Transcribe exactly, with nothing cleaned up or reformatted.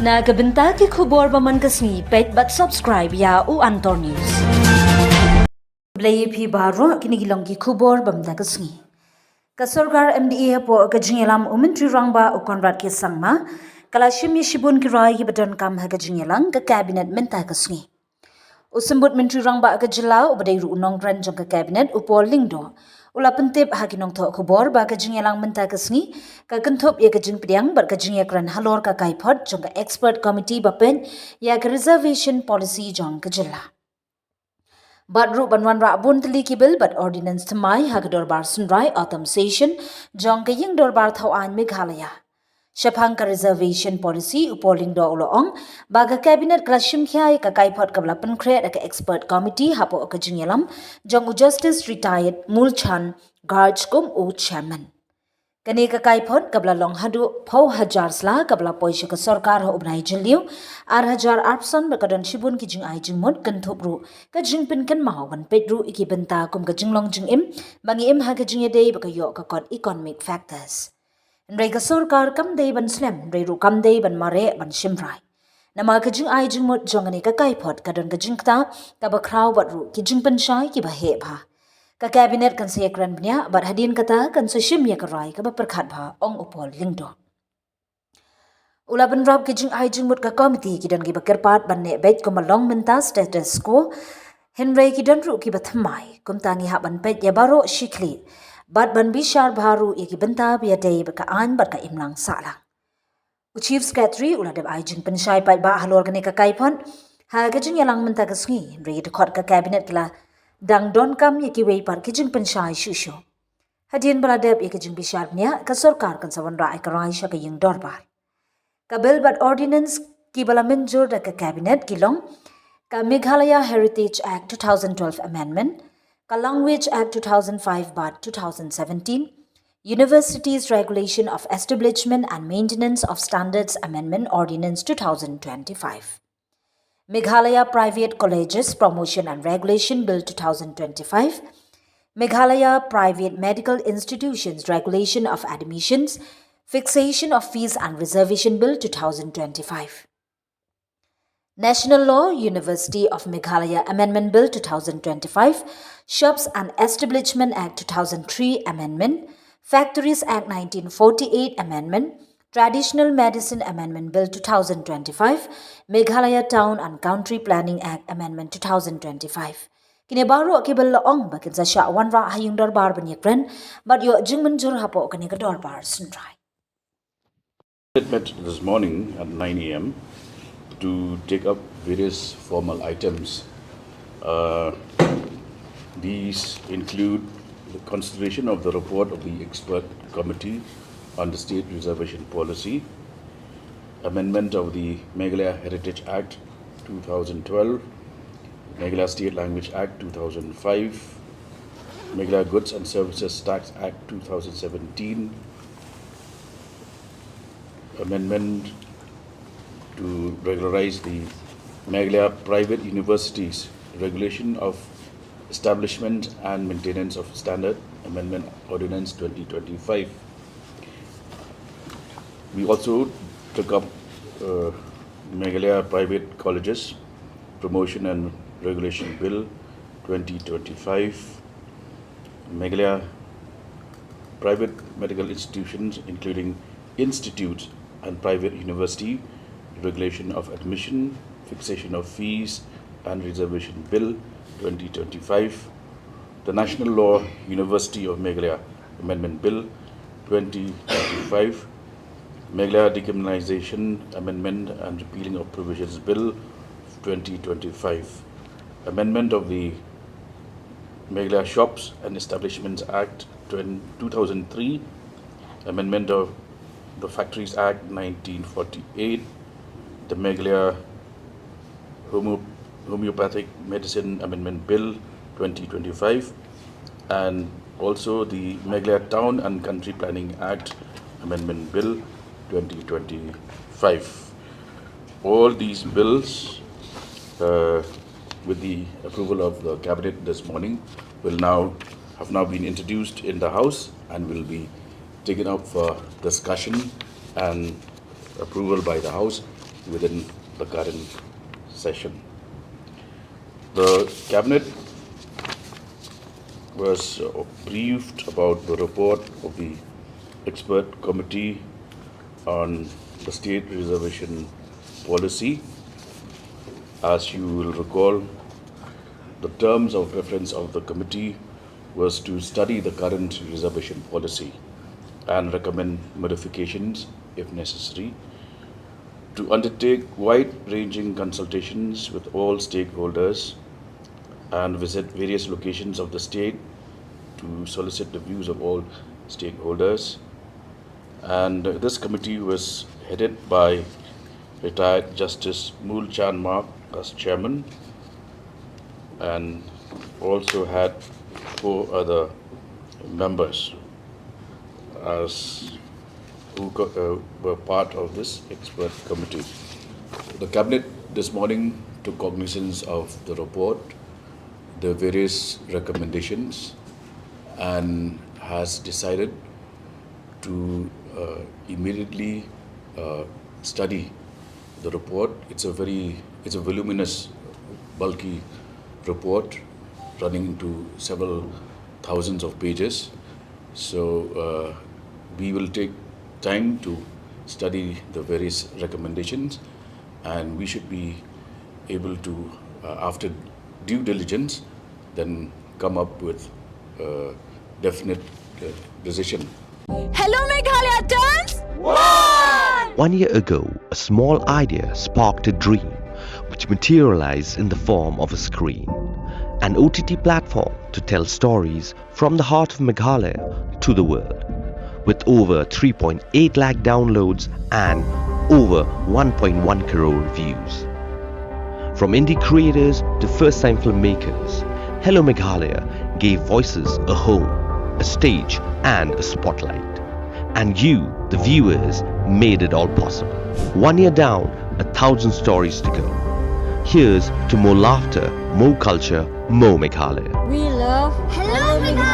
Na ka bynta ki khubor ba man ka sngi, peit bad subscribe ïa U Antor News. Khublei ïa phi baroh, kine ki long ki khubor ba man ka sngi. Ka sorkar M D A hapoh ka jingïalam u Myntri Rangbah u Conrad K Sangma ka la shim ïa shibun ki rai kiba donkam ha ka jingïalang ka Cabinet mynta ka sngi. U Symbud Myntri Rangbah ka jylla uba dei ruh u nongkren jong ka Cabinet u Paul Lyngdoh u la pyntip ha ki nongthoh khubor ba ka jingïalang mynta ka sngi ka kynthup ïa ka jingpdiang bad ka jingïakren halor ka kaiphod jong ka Expert Committee ba peit ïa ka Reservation Policy jong ka jylla. Bad ruh ban wanrah bun tylli ki bill bad ordinance thymmai ha ka dorbar synrai autumn session jong ka ïing dorbar thaw aiñ Meghalaya. Shaphang ka Reservation Policy, u Paul Lyngdoh u la ong ba ka Cabinet ka la shim khia ïa ka kaiphod kaba la pynkhreh da ka Expert Committee hapoh ka jingïalam jong u Justice Retired Moolchand Garg kum u Chairman. Kane ka kaiphod kaba la long haduh phew hajar sla kaba la poi sha ka sorkar ha u bnai Jylliew ar hajar arphew san bad ka don shibun ki jingai jingmut, kynthup ruh ka jingpynkynmaw ban peit ruh ïa ki bynta kum ka jinglong jingim ba ngi im ha ka jingïadei bad ka ïoh ka kot economic factors. Hynrei ka sorkar kam dei ban slem, hynrei ruh kam dei ban mareh ban shim rai. Namar ka jingai jingmut jong kane ka kaiphod ka don ka jingktah kaba khraw bad ruh ki jingpynshai kiba heh bha. Ka Cabinet kan sa ïakren bniah bad hadien kata kan sa shim ïa ka rai kaba pyrkhat bha, ong u Paul Lyngdoh. U la bynrap ki jingai jingmut ka komiti, ki don kiba kyrpad ban neh beit kumba long mynta, status quo, hynrei ki don ruh kiba thymmai. Kumta ngi hap ban peit ïa baroh shi khlieh bad ban bishar bha ruh ïa ki bynta ba ïadei bad ka aiñ bad ka imlang sahlang. U Chief Secretary u la dep ai jingpynshai paidbah halor kane ka kaiphod ha ka jingïalang mynta ka sngi, hynrei ki dkhot ka Cabinet ki la dang donkam ïa kiwei pat ki jingpynshai shuh shuh. Hadien ba la dep ïa ka jingbishar bniah, ka sorkar kan sa wanrah ïa ka rai sha ka ïing dorbar. Ka bill bad ordinance kiba la mynjur da ka Cabinet ki long ka Meghalaya Heritage Act two thousand twelve Amendment, ka Language Act two thousand five bad two thousand seventeen, Universities Regulation of Establishment and Maintenance of Standards Amendment Ordinance two thousand twenty-five, Meghalaya Private Colleges Promotion and Regulation Bill two thousand twenty-five, Meghalaya Private Medical Institutions Regulation of Admissions, Fixation of Fees and Reservation Bill two thousand twenty-five, National Law University of Meghalaya Amendment Bill two thousand twenty-five, Shops and Establishment Act two thousand three Amendment, Factories Act nineteen forty-eight Amendment, Traditional Medicine Amendment Bill two thousand twenty-five, Meghalaya Town and Country Planning Act Amendment two thousand twenty-five. Kine baroh ki bill la ong ba kin sa shah wanrah ha ïing dorbar ban ïakren bad ïoh jingmynjur hapoh kane ka dorbar synrai. It met this morning at nine a m to take up various formal items. Uh, these include the consideration of the report of the expert committee on the state reservation policy, amendment of the Meghalaya Heritage Act two thousand twelve, Meghalaya State Language Act two thousand five, Meghalaya Goods and Services Tax Act two thousand seventeen, amendment to regularize the Meghalaya Private Universities Regulation of Establishment and Maintenance of Standard Amendment Ordinance twenty twenty-five. We also took up uh, Meghalaya Private Colleges Promotion and Regulation Bill twenty twenty-five, Meghalaya Private Medical Institutions, including institutes and private university, regulation of admission, fixation of fees and reservation bill twenty twenty-five, the National Law University of Meghalaya Amendment Bill twenty twenty-five, Meghalaya Decriminalization Amendment and Repealing of Provisions Bill twenty twenty-five, amendment of the Meghalaya Shops and Establishments Act two thousand three, amendment of the Factories Act nineteen forty-eight, the Meghalaya Homo- Homeopathic Medicine Amendment Bill twenty twenty-five, and also the Meghalaya Town and Country Planning Act Amendment Bill twenty twenty-five. All these bills, uh, with the approval of the Cabinet this morning, will now have now been introduced in the House and will be taken up for discussion and approval by the House. within the current session. The Cabinet was uh, briefed about the report of the expert committee on the state reservation policy. As you will recall, the terms of reference of the committee was to study the current reservation policy and recommend modifications if necessary, to undertake wide-ranging consultations with all stakeholders and visit various locations of the state to solicit the views of all stakeholders. And this committee was headed by retired Justice Mool Chand Mark as chairman, and also had four other members as who co- uh, were part of this expert committee. The cabinet this morning took cognizance of the report, the various recommendations, and has decided to uh, immediately uh, study the report. It's a very, it's a voluminous, bulky report running into several thousands of pages. So uh, we will take time to study the various recommendations, and we should be able to, uh, after due diligence, then come up with a definite uh, decision. Hello Meghalaya turns one! One year ago, a small idea sparked a dream which materialized in the form of a screen, an O T T platform to tell stories from the heart of Meghalaya to the world, with over three point eight lakh downloads and over one point one crore views. From indie creators to first time filmmakers, Hello Meghalaya gave voices a home, a stage, and a spotlight. And you, the viewers, made it all possible. One year down, a thousand stories to go. Here's to more laughter, more culture, more Meghalaya. We love Hello Meghalaya!